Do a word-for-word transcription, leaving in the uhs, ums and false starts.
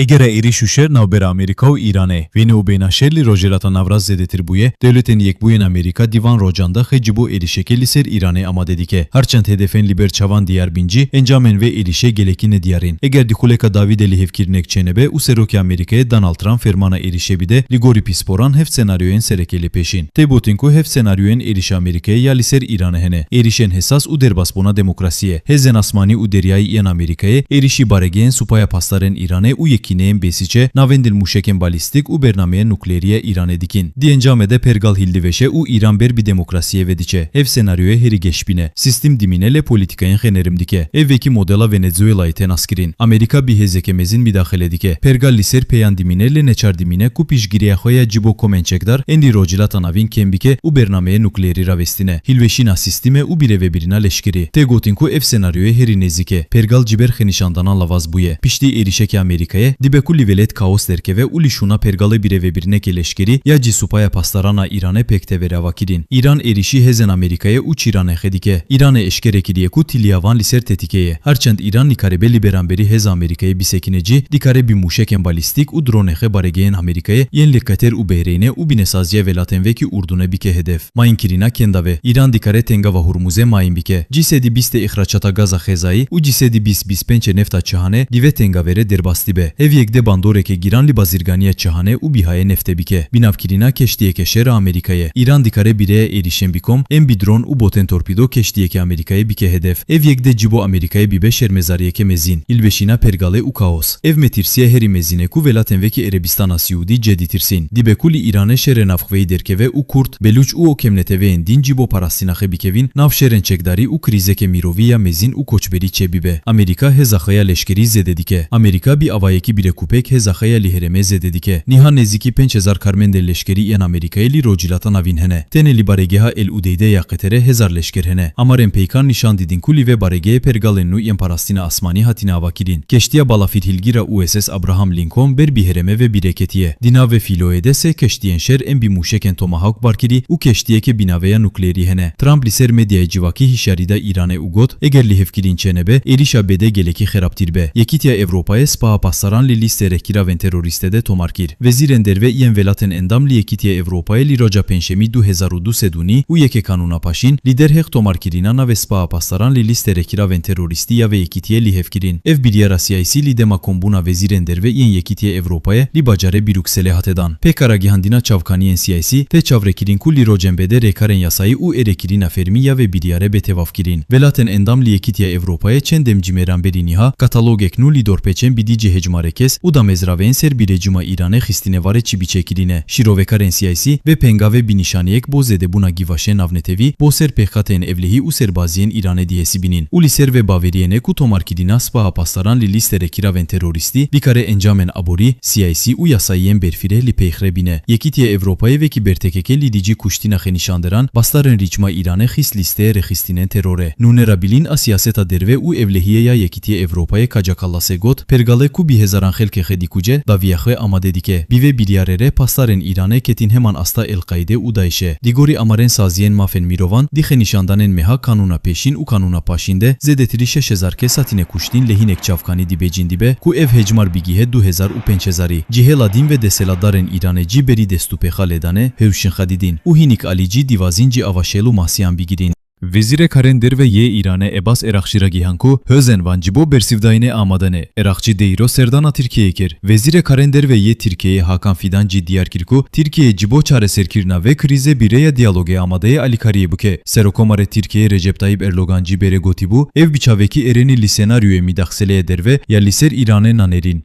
Egera êrîş û şer navbera Amerîka û Îranê, vêne û bêhna şer li Rojhilata Navrast zêdetir bûye, Dewletên Yekbûyên Amerîka di van rocan de xwe ji bo êrîşekê li ser Îranê amade dike. Her çend hedefên li ber çavan diyar bin jî, encamên vê êrîşê gelekî nediyar in. Eger di xuleka dawî de lihevkirinek çênebe û Serokê Amerîkayê Donald Trump fermana êrîşê bide, li gorî pisporan heft senaryoyên sereke li pêş in. Tê gotin ku heft senaryoyên êrîşa Amerîkayê ya li ser Îranê hene. Êrîşên hesas û derbasbûna demokrasiyê. Hêzên asmanî û deryayî yên Amerîkayê êrîşî baregehên Supaya Pasdarên Îranê û yekîneyên Bêsîçê navendin mûşekên balîstîk û bernameyên nukleerî ya Îranê dikin. Di encamê de pergal hildivêje û Îran ber bi demokrasiyê ve diçe. Ev senaryoyê herî geşbîn e. Sîstem dimîne lê polîtîkayên xwe nerm dike. Ev wekî modela Venezuelayê tê naskirin. Amerîka bi hêzeke mezin midaxile dike. Pergal li ser peyan dimîne lê neçar dimîne ku piştgiriya xwe ya ji bo komên çekdar ên li Rojhilata Navîn kêm bike û bernameyê nukleerî ravestîne. Hilweşîna sîstemê û birêvebirina leşkerî. Tê gotin ku ev senaryoyê herî nêzîk e. Pergal ji ber xwenîşandanan lawaz bûye. Piştî êrîşeke Amerîkayê dibe ku li welêt kaos derkeve û li şûna pergalê birêvebirinekê leşkerî ya jî Supaya Pasdaran a Îranê pêk tevere avakirin. Îran êrîşî hêzên Amerîkayê û çîranê xwe dike. Îranê eşkere kiriye ku tiliya van li ser tetîkê ye. Her çend Îran nikaribe li beramberî hêza Amerîkayê bisekine jî, dikare bi mûşekên balîstîk û dronê xwe baregehên Amerîkayê yên li Qeter û Behreynê û binesaziya welatên wekî Urdunê bike hedef. Mayînkirina kenda ve, Îran dikare tengava Hurmuzê mayîn bike. Cî sedî bîstê îxraçata gaza xêzayî û cî sedî bîst bîst pêncê nefta Çihanê di vê tengavê re derbas dibe. Ev yek dê bandoreke giran li bazirganiya Çihanê û Bîhayê neftê bike. Binavkirina keştiyeke şer a Amerîkayê. Îran dikare bi rêya êrîşên bi kom, ên bi dron û botên torpîdo keştiyeke Amerîkayê bike hedef. Ev yek dê ji bo Amerîkayê bibe şermezariyeke mezin. Hilweşîna pergalê û kaos. Ev metirsiya herî mezin e ku welatên wekî Erebistana Siûdî cê ditirsin. Dibe ku li Îranê şerê navxweyî derkeve û Kurd, Belûç û o kemneteweyên din ji bo parastina xwe bikevin nav şerên çekdarî û krîzeke mirovî ya mezin û koçberî çêbibe. Amerîka hêza xwe ya leşkerî zêde dike. Amerîka bi avayekî birekûpêk hêza xwe ya li herêmê zêde dike. Niha nêzîkî pênc hezar karmendên leşkerî yên Amerîkayê li Rojhilata Navîn hene. Tenê li baregeha El Udeydê ya Qeterê hezar leşker hene. Amarên peykan nîşan didin ku li vê baregehê pergalên nû yên parastina asmanî hatine avakirin. Keştiya balafîrhilgîr a U S S Abraham Lincoln ber bi herêmê ve bîre ketiye. Di nav vê fîloyê de sê keştiyên şer ên bi mûşekên Tomahawk barkirî û keştiyeke binaveya nukleerî hene. Trump li ser medyaya civakî hişyarî da Îranê û got, eger lihevkirin çênebe, êrîşa bê dê gelekî xerabtîr be. Yekîtiya Ewropayê Spaha Pasdaran li lîstê rêkiravên terorîstê de tomar kir. Wezîrên derve yên welatên endam li Yekîtiya Ewropayê li roja Pêncşemî du hezar û du sed û nî û yekê kanûna paşîn, li derheq tomarkirina navê Spaha Pasdaran li lîstê rêkiravên terorîstî ya vê yekîtiyê lihevkirin. Ev biryara siyasî li dema kombûna wezîrên derve yên Yekîtiya Ewropayê li bajarê Brukselê hate dan. Pêka ragihandina çavkaniyên siyasî tê çavrêkirin ku li rocên bê de rêkarên yasayî û êrêkirina fermî ya vê biryarê bê tevafkirin. Welatên endam li Yekîtiya Ewropayê çend demcî mêran berî niha katalogek nû li dorpêçên bi dî cihê hejmarê kes û damezraveyên ser bi rejîma Îranê xistine vare çi biçe kirine. Şîrovekarên siyasî vê pengavê bi nîşaneyek bo zêdebûna givaşên navnetewî bo ser pêxateyên ewlehî û serbaziyên Îranê dihesibînin û li ser vê baweriyê ne ku tomarkirina Spaha Pasdaran li lîstê rêkiravên terorîstî bikare encamên aborî, siyasî û yasayî yên berfireh li pêxre bîne. Yekîtiya Ewropayê vekî bertekeke li dijî kuştina xenîşanderan, bastarên rîçma Îranê xist lîsteyê rêxistînên terorê. Nûnera bilîn a siyaseta derve û ewlehiyê ya Yekîtiya Ewropayê Kaja Kallasê got, pergalê ku bi hezaran xelkê xwe dikuce, dawiya xwe amade dike. Bi vê biryarê re pastarên Îranê ketin heman asta El-Qaîde û DAIŞê. Di gorî amarên saziyên mafên mirovan, di xenîşandanên meha kanûna pêşîn û kanûna paşîn de zêdetirî şeş hezar kes hatine kuştin lê hinek çavkanî dibêjin dibe ku ev hejmar bigihe du hezar û pênc hezarî. Cihê ladîn ve desthilatdarên Îranê cî berî destûpêxa lêdanê hewşin xedîdîn û hinik alî cî dîwazîn cî ava şêl û masiyan bigirin. Wezîrê Karên Derve yê Îranê Ebas Eraqçî ragihan ku hêzên van ji bo bersivdayînê amade ne. Eraqçî dê îro serdana Tirkiyeyê kir. Wezîrê Karên Derve yê Tirkiyeyê Hakan Fidan jî diyar kir ku Tirkiye ji bo çareserkirina vê krîzê bi rêya diyalogê amade ye alîkariyê bike. Serokomarê Tirkiyeyê Recep Tayyip Erdogan jî berê gotîbû, ev bi çavekî êrînî li senaryoyê midaxseleyê derve ya li ser Îranê nanêrîn.